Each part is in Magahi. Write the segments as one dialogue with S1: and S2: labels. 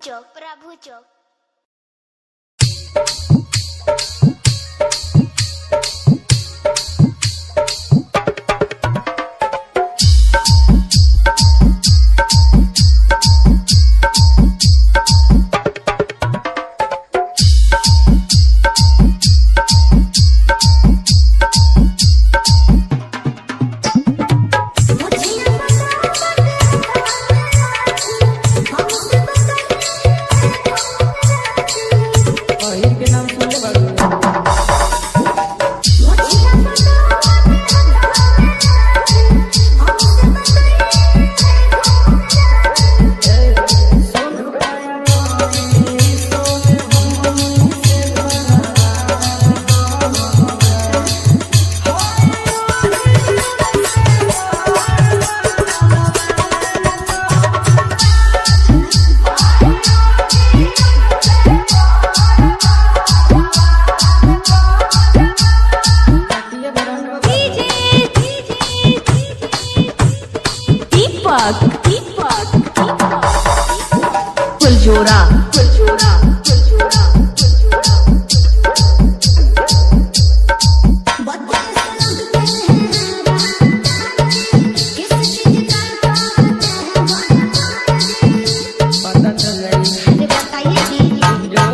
S1: चौक, प्रभु चौक।
S2: अहिर के नाम सुनले बाड़ू।
S3: दीपक, दीपक, फुलझोरा, फुलझोरा, फुलझोरा।
S2: पता चल जाई जो।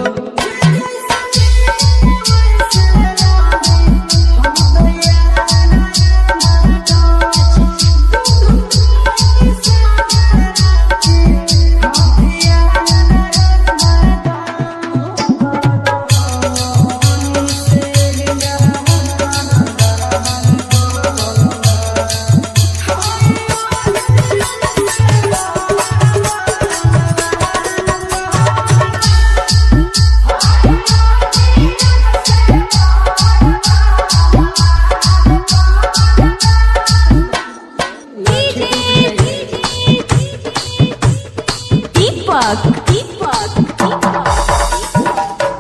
S3: दीपक, दीपक,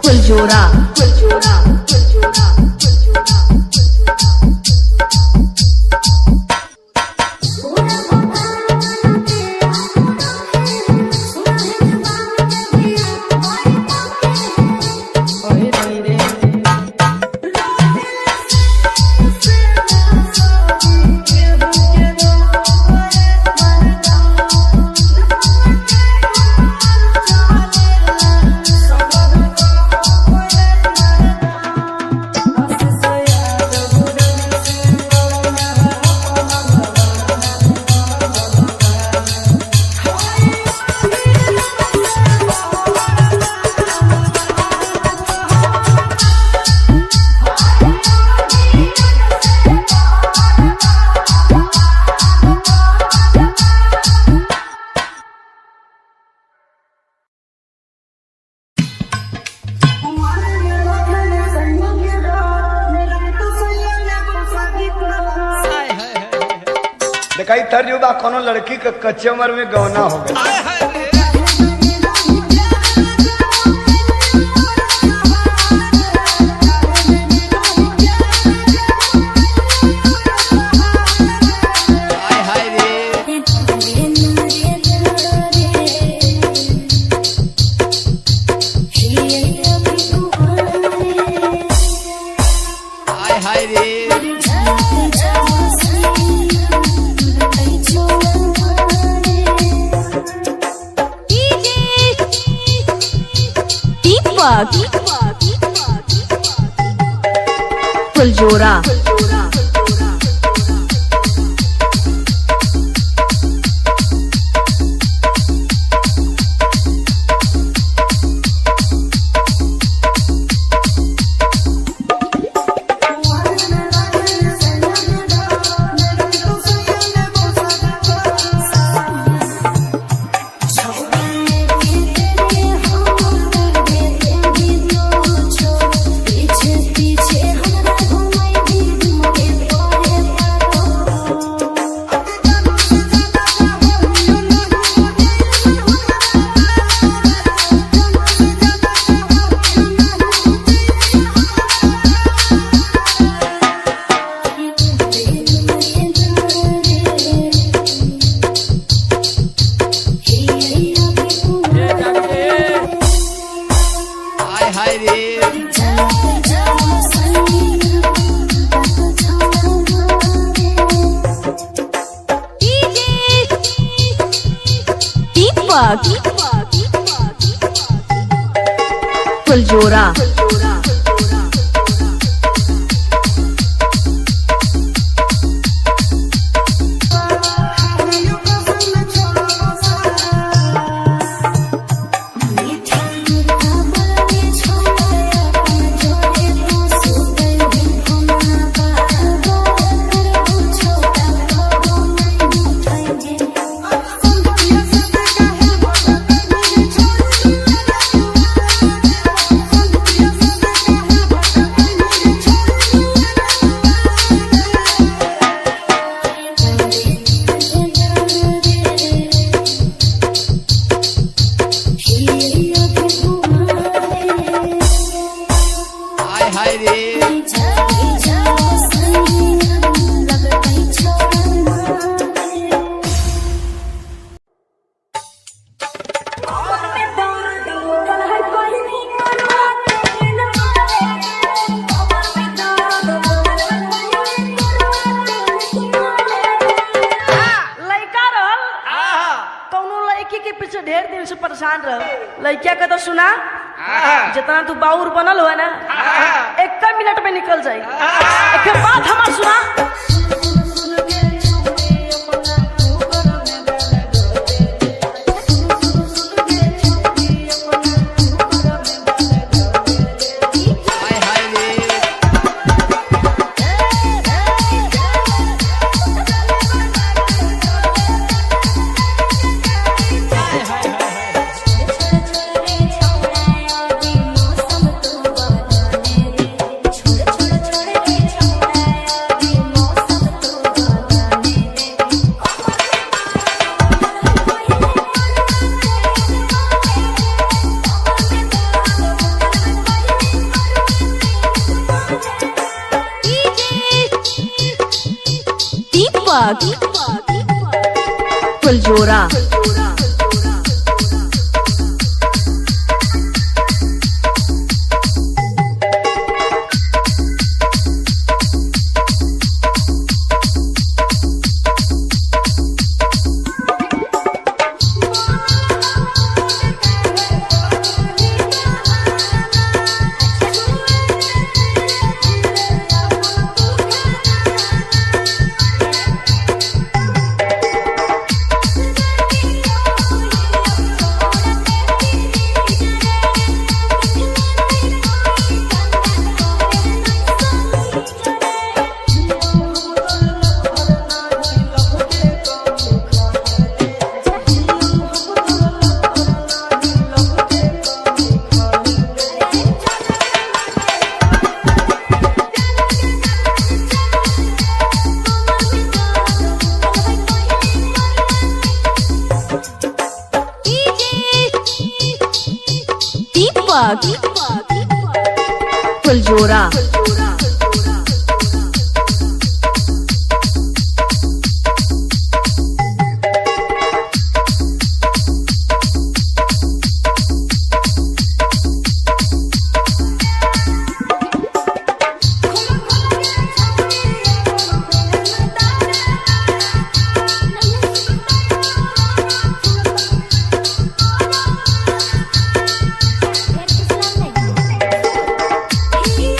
S3: फुलझोरा, फुलझोरा, फुलझोरा।
S2: अहिर नहीं रे।
S4: देखा तर्जुबा कोनो लड़की के कच्चे उम्र में गौना हो गया।
S3: दीपक, फुलझोरा,
S1: पीछे पीछे हमरा घुमाई।
S4: हाय रे।
S3: दीपक फुलजोरा।
S4: हाय हाय रे।
S1: लड़का रहल कौनो लड़की के पीछे ढेर दिन से परेशान रह। लड़किया के तो सुना जितना तू बाउर बनल हुआ ना एक मिनट में निकल जाई। एक बात हमार सुना।
S4: हाय हाय रे।
S3: दीपक फुलजोरा। दीपक फुलजोरा।
S5: Here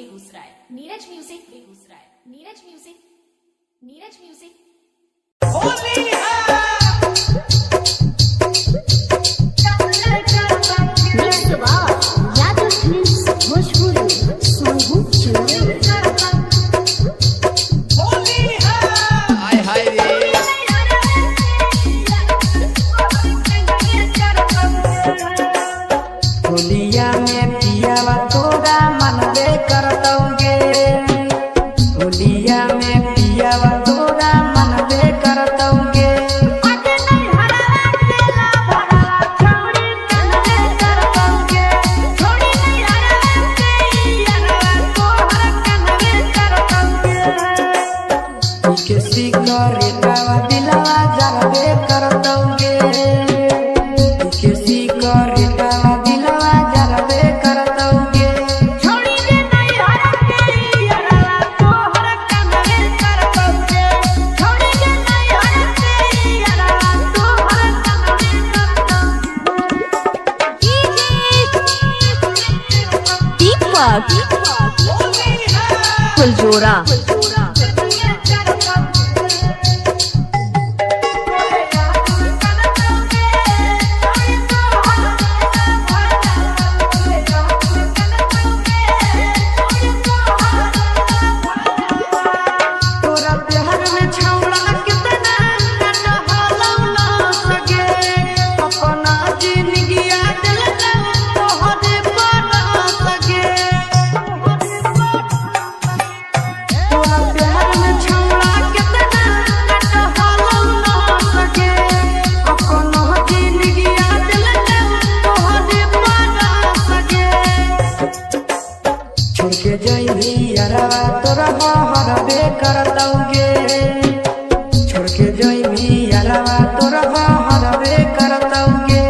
S5: Begusarai, Neeraj music Begusarai, Neeraj music, Neeraj music.
S6: Mix by Yadav films Bhojpuri Sonu Chennai.
S7: हाय हाय रे।
S2: होलिया में पियावा तोरा मनबे करतौगे, होलिया में पियावा तोरा मनबे करतौगे। के सिकरेटावा दिलावा जरबे करतौगे, के सिकरेटावा दिलावा जरबे करतौगे।
S3: दीपक फुलजोरा।
S2: तोरा प्यार में छौड़ा कितना कटहलौ ना सके, अपना जिंदगिया दिल तोहरे बना सके। तोरा प्यार में छौड़ा कितना कटहलौ ना सके, अपना जिंदगिया दिल तोहरे बना सके। छोड़ के जइबी अरवा तोरा हरबे करतौगे, छोड़ के जइबी अरवा तोरा हरबे करतौगे।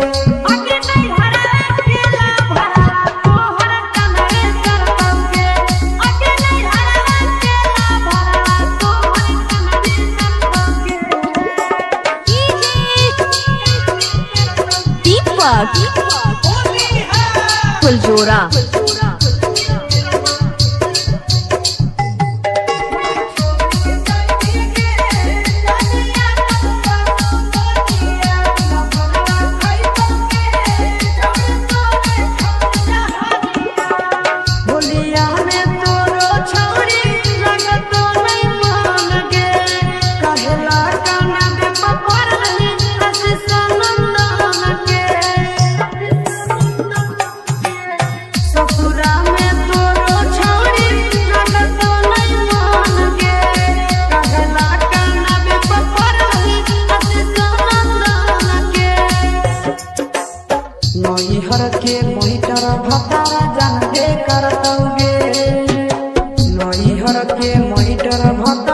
S3: दीपक फुलजोरा।
S2: होलिया में तोरो छौरी लगतो नहीं मान गे, कहेला काना बे पपर रही सनंदन के। ससुरा में तोरो छौरी लगतो नहीं मान गे, कहेला काना बे पपर रही सनंदन के। नैहर के मोहिटर भतारा जानबे करतौगे, नैहर के मोहिटर भतारा।